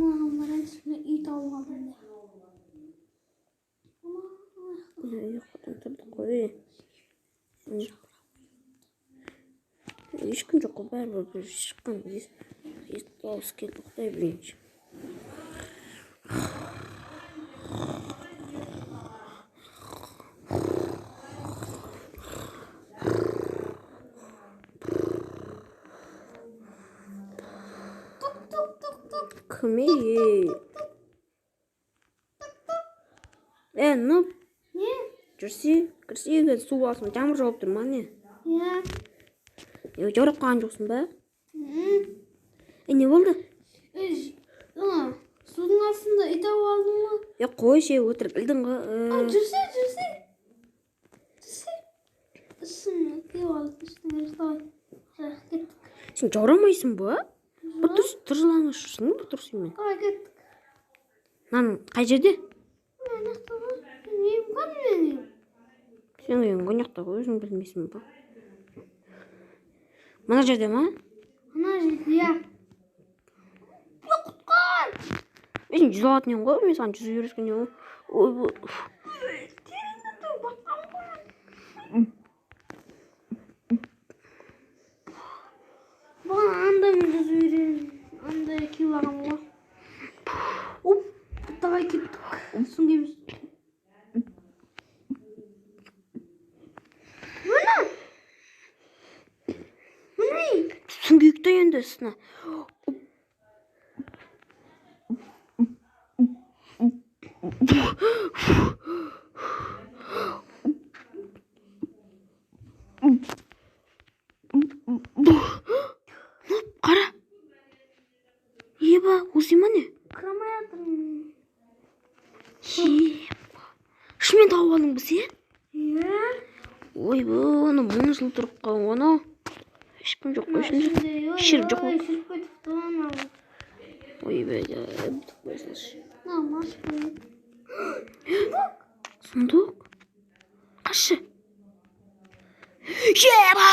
Маған барайыншы, мен үй тауып алдым да. Ұйқыдан тұрдық қой. Ешкім жоқ қой, бәрібір бір шыққан дауыс келді, құдай білейінші. Кім ей? Е, ну, Не? Жүрсе, кірсе үйге, су алсын. Жаңбыр жауып тұр ма, не? Иә. Е, жаурап қалған жоқсың ба? Е, не болды? Ей, ана, судың астында үй тауып алдым ғой. Е, қойшы, өтірік ілдің ғой. А, жүрсе, жүрсе. Жүрсе. Үстіне киіп алдым, үстіне давай. Жақ, кеттік. Сен жаурамайсың ба? Бір дұрыс тыр жылаңаш жүрсің ғой, бір тұрсың. Давай, кеттік. Мынаның қай жерде? Ана жақта ғой. Менің үйім қане, менің үйім? Сенің үйің қай жақта ғой, өзің білмейсің ба? Мына жерде ма? Ана жерде, иә. Е, құтқар! Мен сен жүзе алатын едім ғой, мен саған жүзу үйреткен едім ғой. Ойбой. Тереңде тұр, батқан ғой. Бұған андай мен жүзу үйрен, андай киіп алғанмын ғой. Оп, давай кеттік. Сүңгиміз. Міне! Міне! Сүңгиік те енді үстіне. Ну, қара. Еба, осы ма не? Кіре алмай жатырмын. Еба. Шынымен тауып алдың ба сен? Иә. Ойбой, ана мың жыл тұрып қалған ғой анау. Ешкім жоқ қой ішінде. Шіріп жоқ Ой, шіріп кетіпті ғой анау. Ойбай, бітіп қоя салшы. Мына машина. Сундук? Қашы. Еба!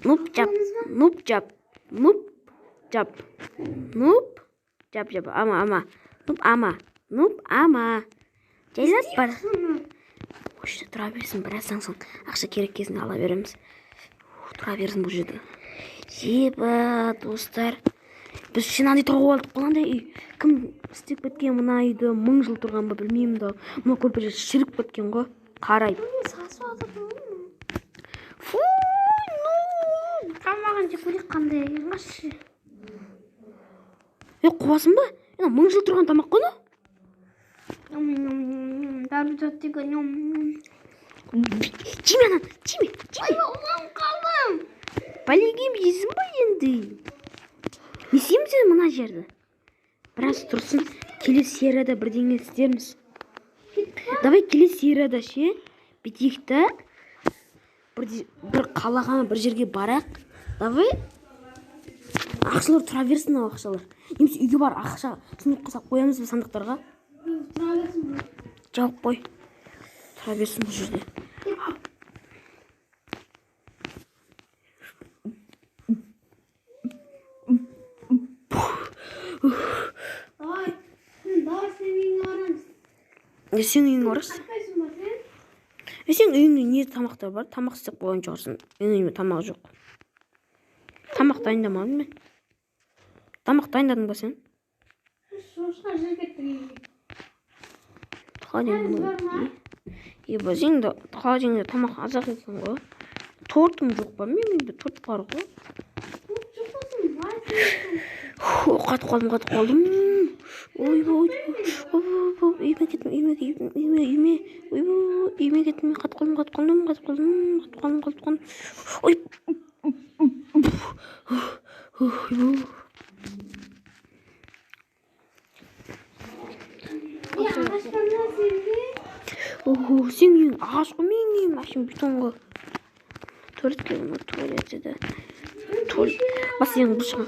Нуп жап, нуп жап, нуп жап, нуп жап жап, ама, ама, нуп ама, нуп ама. Жайлап бар. Осы жерде тұра берсін, біраздан соң ақша керек кезінде ала береміз. Тұра берсін бұл жерде. Еба, достар. Біз ше мынандай тауып алдық қой, мынандай үй. Кім істеп кеткен мына үйді, мың жыл тұрған ба білмеймін да. Мына көрпеше шіріп кеткен ғой. Қарай. Сасып жатыр ғой. Фу, ну. Тамағын жеп көрейік қандай екен, қашы. Е, қуасың ба? Е, мың жыл тұрған тамақ қой мынау. Дәмі тәтті екен. Жеме ананы, жеме, жеме. Ой, уланып қалдым. Бәлеге жейсің ба енді? Не істейміз енді мына жерді? Біраз тұрсын, келесі серияда бірдеңе істерміз. Давай келесі серияда ше, бүйтейік та, бір қалаға, бір жерге барайық. Давай. Ақшалар тұра берсін ау, ақшалар. Немесе үйге бар ақша сундукқа салып қоямыз ба сандықтарға? Тұра берсін. Жауып қой. Тұра берсін бұл жерде. Давай. Давай сенің үйіңе барамыз. Е, сенің үйіңе барасың? Қайтпайсың ба сен? Е, сенің үйіңде не тамақтар бар? Тамақ істеп қойған шығарсың. Менің үйімде тамақ жоқ. Тамақ дайындамадым мен. Тамақ дайындадың ба сен? Шошқа жеп кеттік үйге. Холодильник. Бар ма? Еба, сенің де холодильникте тамақ аз-ақ екен ғой. Тортың жоқ па? Менің үйімде торт бар ғой. Торт жоқ болсын, бай сен. Фу, қатып қалдым, қатып қалдым. Ойбой, ойбой, ойбой, үйіме кеттім, үйіме, үйіме, үйіме, үйіме, ойбой, үйіме кеттім, мен қатып қалдым, қатып қалдым, қатып қалдым, қатып қалдым, қатып қалдым. Ой. Ойбой. Е, ағаш бар ма сенде? Охо, сенің үйің ағаш қой, менің үйім әшейін бетон ғой. Туалетке мына туалет еді. Туалет. Бас сенің бұл шыға.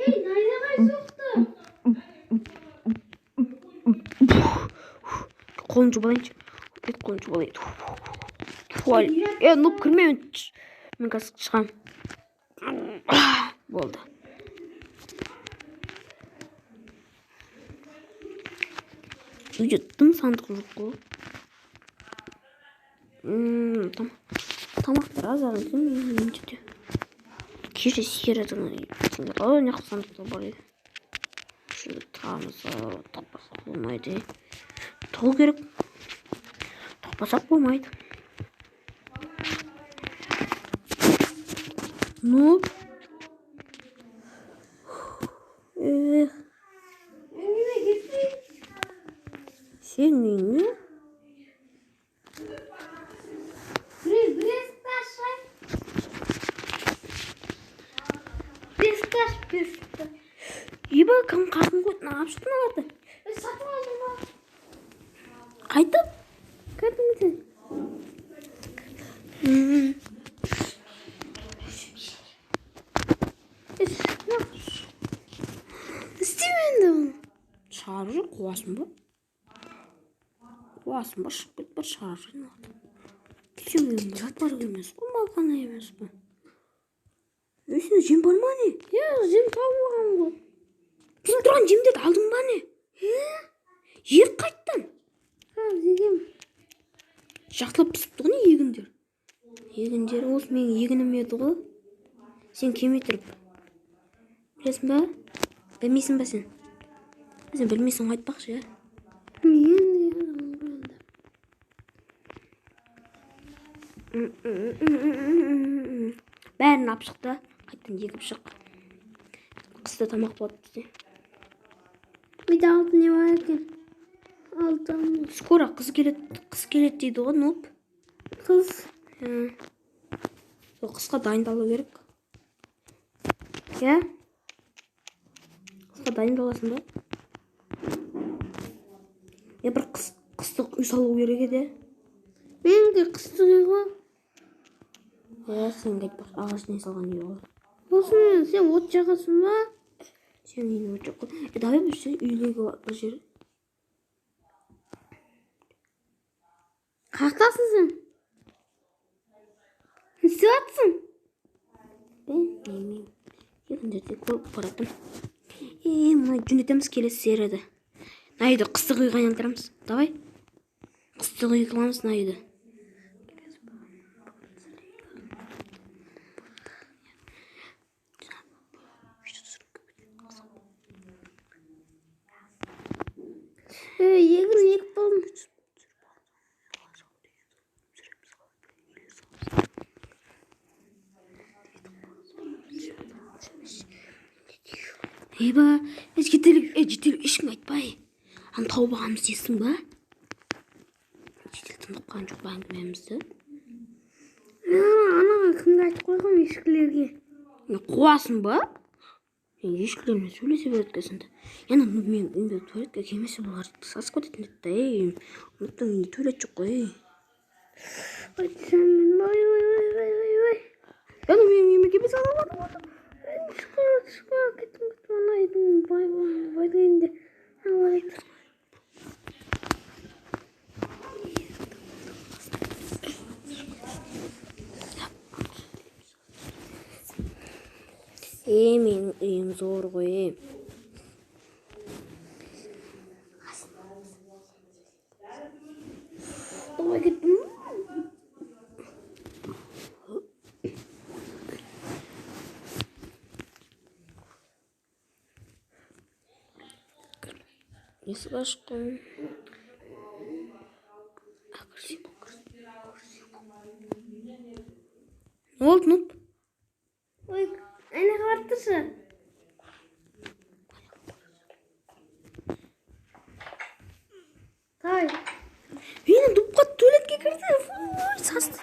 Ей, найзағай соқты. Қолын жуып алайыншы. Бет қолын жуып алайын. Туалет. Нуб кірме, мен қазір шығамын. Болды. Үйде дым сандық жоқ қой. Тамақ біраз аз екен менде. Кеше сериядан мына жақта сандықтар бар еді. Шү тағамыз таппасақ болмайды. Тығу керек. Тықпасақ болмайды. Нуб. Эх. Сен үйіңе? Еба, кім қатын қойды? Алып шықтың оларды? Сатып алдым ба? Қайтып? Кәдімгіден. Істеймін енді оны. Шығарып жүр, қуасың ба? Қуасың ба? Шығып кет бар, шығарып жүр. Сен үйіңде зат бар емес қой, малхана емес қой. Сенде жем бар ма не? Иә, жем тауып алғанмын ғой. Сен тұрған жемдерді алдың ба не? Ек қайттан. Жегем. Жақсылап пісіпті ғой не егіндер? Егіндер осы менің егінім еді ғой. Сен келмей тұрып. Білесің ба? Білмейсің ба сен? Сен білмейсің ғой айтпақшы, иә? Бәрін алып шықты. Қайттан егіп шық. Қыста тамақ болады бізде. Үйде алтын не бар екен? Алтын. Скоро қыз келеді, қыз келеді дейді ғой, нуб. Қыз. Сол қысқа дайындалу керек. Иә? Қысқа дайындаласың ба? Е, бір қыстық үй салу керек еді. Менікі қыстық үй ғой. Иә, сен айтпақшы, ағашынан салған үй ғой. Осымен сен от жағасың ба? Сен үйіңе от жақ қой. Давай бір жер үйлегі бір жер. Қаяқтасың сен? Не істеп жатсың? Білмеймін. Егіндерде көп баратым. Мына жөнетеміз келесі серияда. Мына үйді қыстық үйге айналдырамыз. Давай. Қыстық үй қыламыз мына үйді. Егін егіп болдым. Ейба, жетелік, жетелік ешкімге айтпай. Аны тауып алғанымызды естің ба? Жетелік тыңдап қалған жоқ па әңгімемізді? Анаға кімге айтып қойғам, ешкілерге. Не, қуасың ба? Ешкілермен сөйлесе береді екенсің да. Яна, мен үйімде туалетке келмесе бұлар сасып кететін еді да, ей, ұмыттым, үйімде туалет жоқ қой, ей. Айтсам мен, ой, ой, ой, ой, ой, ой. Яна, менің үйіме келмесе ана бар, бар, бар. Шықпа, шықпа, кеттім, кеттім, ана үйдің бай, бай, бай дегенде, ана бар еді. Менің үйім зор ғой, е. Давай кеттім. Есік ашық қой. Не болды, Нуб? Ой, айнаға барып тұршы. Давай. Мені дупқа туалетке кірді. Фу, састы.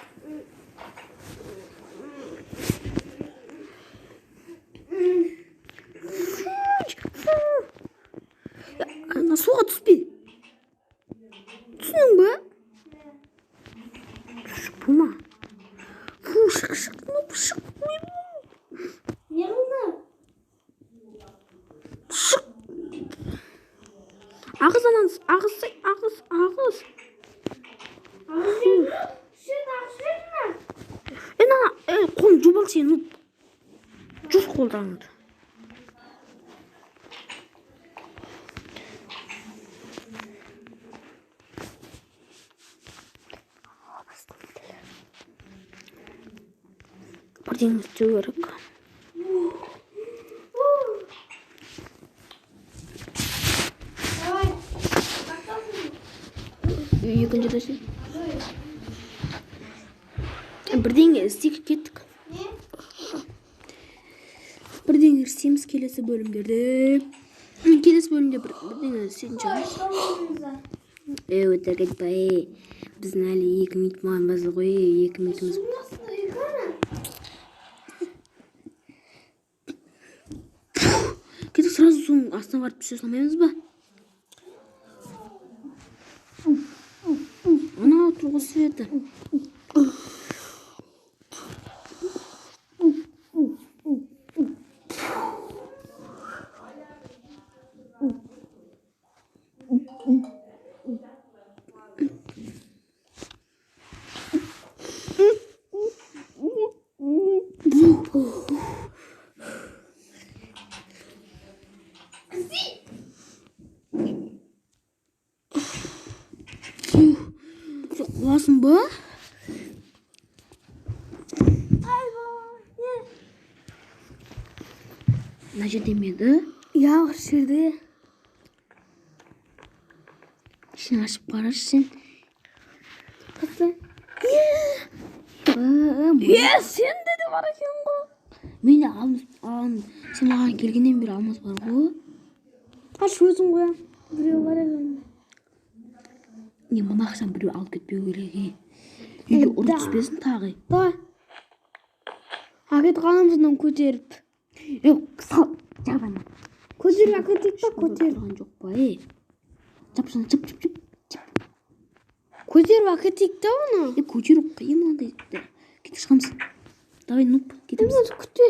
Ана суға түспе. Түсіндің бе? Түсіп болма. Фу, шық, шық, Нуб, шық. Не қылды? Шық. Ағыз ананы, ағыз, ағыз, ағыз. мылтығыңды. Бірдеңе істеу керек. Давай. Екінші этажда. Бірдеңе істейік, кеттік. Не? Бірдеңе істейміз келесі бөлімдерде. Келесі бөлімде бірдеңе істейтін шығармыз. Ей, өтірік айтпа, ей. Біздің әлі 2 минут болған ғой, 2 минутымыз. Судың астында екі ана. Кеттік, сразу судың астына барып түсе салмаймыз ба? Анау тұр ғой светі. Сен қуасың ба? Не? Мына жерде ме еді? Иә, осы жерде. Ішін ашып қарашы сен. Қасы. Е, Сенде де бар екен ғой. Менде алмас, сен маған келгеннен бері алмас бар ғой. Аш өзің қоямын. Біреу бар екен. Не, мына ақшаны біреу алып кетпеу керек, е. Үйге ұры Да. түспесін тағы. Давай. Әкет қаламыз мынаны көтеріп. Е, сал, жап ана. Көтеріп әкетейік па, көтеріп. Тұрған жоқ па, е. Жап шыны, жап, жап, жап. Көтеріп әкетейік та оны. Е, көтеру қиын мынандай. Кеттік, шығамыз. Давай, нуб, кетеміз. Өзі күте.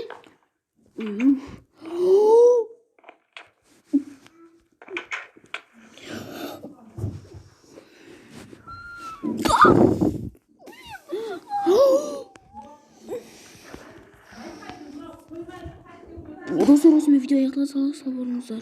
Достар, осымен видео аяқталды. Сау болыңыздар.